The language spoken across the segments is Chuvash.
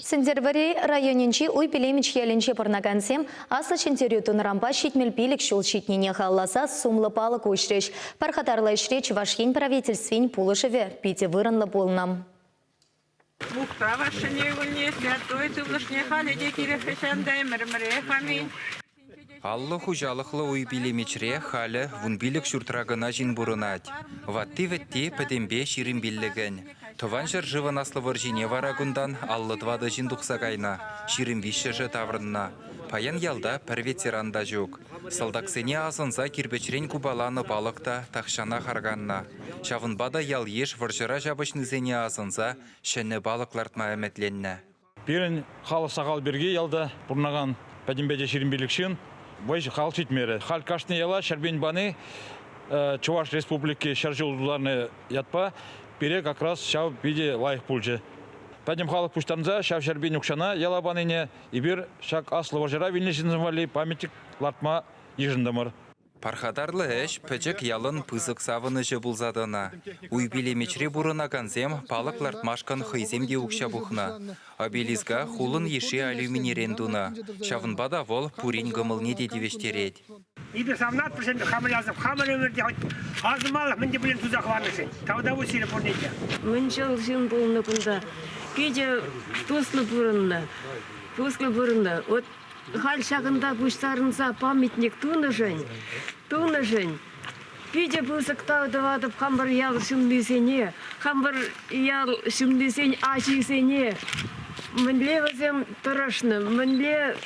Сӗнтӗрвӑрри районӗнчи Уй-Пилемӗч ялӗнче пурӑнакансем Аслӑ Ҫӗнтерӳ тунӑранпа 75 ҫул ҫитнине халалласа сумлӑ палӑк уҫрӗҫ. Пархатарлӑ ӗҫре Чӑваш Ен Правительствин пулӑшӑвӗ питӗ вырӑнлӑ пулнӑ. Мухтав ашшӗне ывӑлне, святой сывлӑшне халӗ те кирек хӑҫан та ӗмӗр-ӗмӗрех. Аминь. Аллӑ хуҫалӑхлӑ Уй-Пилемӗчре халӗ 15 ҫуртра кӑна ҫын пурӑнать. Ватти-вӗтти пӗтӗмпе 25-ӗн. Тӑван ҫӗршывӑн Аслӑ вӑрҫине вара кунтан 54 ҫын тухса кайнӑ, 23-шӗ таврӑннӑ. Паян ялта пӗр ветеран та ҫук. Салтаксене асӑнса кирпӗчрен купаланӑ палӑк та тахҫанах арканнӑ. Ҫавӑнпа та ял-йыш вӑрҫӑра ҫапӑҫнисене асӑнса ҫӗнӗ палӑк лартма ӗмӗтленнӗ. Пирӗн халӑх сахал пирки ялта пурӑнакан пӗтӗмпе те 25 ҫын вӑй хал ҫитмерӗ. Халь кашни яла 100 пин пани Чӑваш Республики 100 ҫул тултарнӑ ятпа пире как раз ҫав питӗ лайӑх пулчӗ. Пӗтӗм халӑх пуҫтарӑнса ҫав 100 пин укҫана яла панине эпир ҫак аслӑ вӑрҫӑра вилнӗ ҫынсем валли памятник лартма йышӑнтӑмӑр. Пархатарлӑ ӗҫ пӗчӗк ялӑн пысӑк савӑнӑҫӗ пулса тӑнӑ. Уй-Пилемӗчре пурӑнакансем палӑк лартмашкӑн хӑйсем те укҫа пухнӑ. Обелиска хулӑн йышши алюминирен тунӑ. Ҫавӑнпа та вӑл пурин кӑмӑлне те тивӗҫтерет. Эпир савӑнатпӑр ӗнтӗ хамӑр ялсем, хамӑр ӗмӗрте хоть асӑнмалӑх мӗн те пулин туса хӑварнӑшӑн. Тавтапуҫ сире пурне те. Мӗн чул ҫын пулнӑ кунта. Питӗ туслӑ пурӑннӑ. Туслӑ пурӑннӑ. Вот Халь ҫакӑнта пуҫтарӑнса памятник тунӑшӑн, тунӑшӑн питӗ пысӑк тав тӑватӑп хамӑр ял ҫыннисене, хамӑр ял ҫыннисен ачисене. Мӗнле вӗсем тӑрӑшнӑ, мӗнле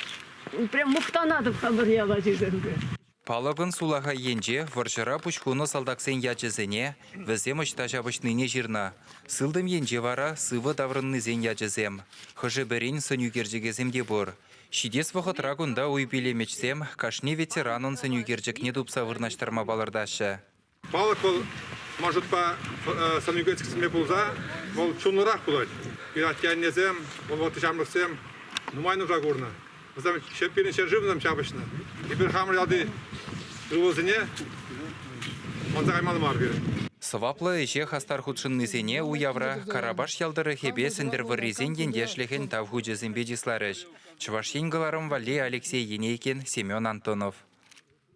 прям мухтанатӑп хамӑр ял ачисемпе. Палӑкӑн сулахай енче вӑрҫӑра пуҫ хунӑ салтаксен ячӗсене, вӗсем ӑҫта ҫапӑҫнине ҫырнӑ. Сылтӑм енче вара сывӑ таврӑннисен ячӗсем. Хӑшӗ-пӗрин сӑнӳкерчӗкӗсем те пур. Ҫитес вӑхӑтра кунта уй-пилемӗчсем кашни ветеранӑн сӑнӳкерчӗкне тупса вырнаҫтарма палӑртаҫҫӗ. Палӑк вӑл маршрутпа сӑнӳкерчӗксемпе пулса вӑл чунлӑрах пулать. Пирӗн атте-аннесем, вӑл вӑхӑтри ҫамрӑксем нумай нуша курнӑ. Вӗсем пирӗн ҫӗршывшӑн ҫапӑҫнӑ. Эпир хамӑр ялти ывӑлсене манса каймалла мар пирӗн. Сӑваплӑ ӗҫе хастар хутшӑннисене уявра Карапаш ял тӑрӑхӗпе Сӗнтӗрвӑррисен ентешлӗхӗн тав хучӗсемпе чысларӗҫ. Чӑваш Ен кӑларӑм валли Алексей Енейкин, Семен Антонов.